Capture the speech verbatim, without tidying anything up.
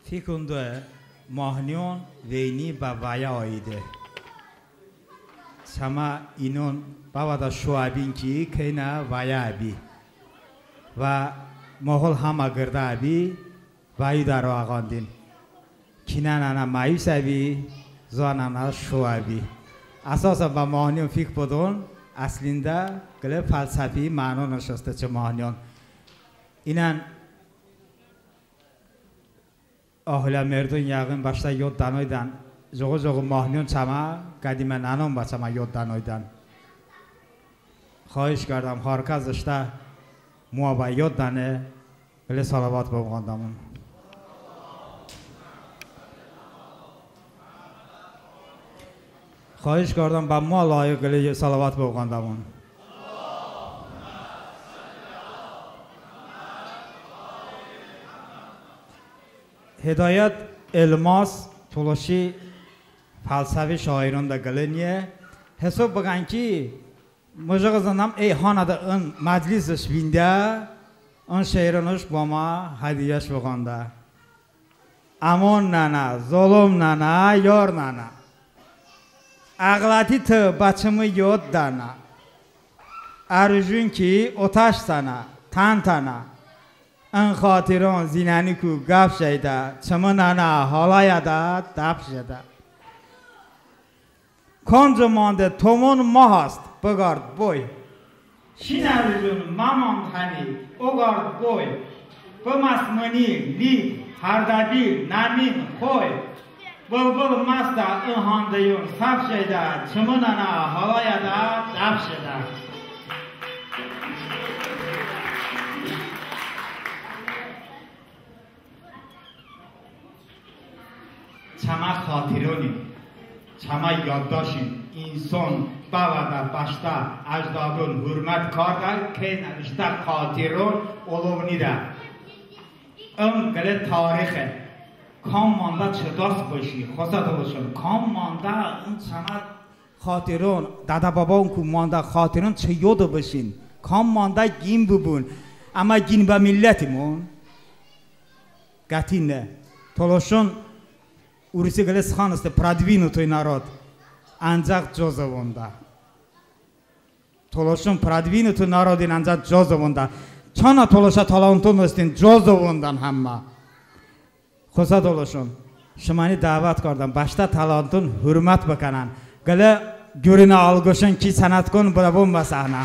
Fikon doə, mahniyon veyni bə vəyə aide. Çəmə inon bəvədə şo əbin ki, kəynə vəyə əbi. Və mahol həmə qırdə əbi, vəyu dəro əğandin. Kinə nənə məyus əbi, zoə nənə şo əbi. Əsasən bə mahniyon fik bıdon, əslində qılə fəlsəfi məno nıştəşe çı mahniyon. İnən Ahilə merdon yəğin bəştə yod dənoydən, jıqo-jıqo mahniyon çəmə, qədimə nənon bə çəmə yod dənoydən. Xahiş kardəm, har kəs ıştə moə bə yod dəne, qılə salavat bıvğandəmon. Xahiş kardəm, bə moə layiğ qılə salavat bıvğandəmon. Hidayət Elmaz tolışi fəlsəfi şaironədə qıləyniye. Hisob bıkən ki, mıjıqo zındəm, əy hanədə ın məclisış vində, ın şeironış bəmə hədiyəş bıkəndə. Əmon nənə, zolım nənə, yar nənə. Əğləti tı bə çımı yod dənə. Ərujun ki otəş sənə, tən-tənə. In xatiron zinəniku qəp jəydə, çımı nənə halayədə dəp jedə. Konco mande, tomon mah ast, bıqard boy. Şin ərujun məmand həni, oqard boy. Bıməs mıni lig, hardəbil, nəmin, xoy. Bılbıl məstə ın handeyon səp jəydə, çımı nənə halayədə dəp jedə. Çəmə xatironin, çəmə yoddoşin, inson bəvədə bəştə əcdodon hurmət kardə, kəynə ıştə xatiron olovnidə. Im qılə tarixe. Kam mandə çı dast bışi, xosə tolışon, kam mandə ın çəmə xatiron, dədə-bəbonku mandə xatiron çı yodo bışin, kam mandə qin bıbun, əmə qin bə millətimon? Qətiyə. Tolışon, urusi qılə sıxan heste, продвинутый народ, əncəx co zıvonədə. Tolışon продвинутый народин, əncəx co zıvonədə. Çanə tolışə talanton hestin, co zıvonədən həmmə. Xosə tolışon, şıməni dəvət kardəm, bəştə talanton hurmət bıkənən. Qılə gurunə alqışon ki sənətkon bıdəbon bə səhnə.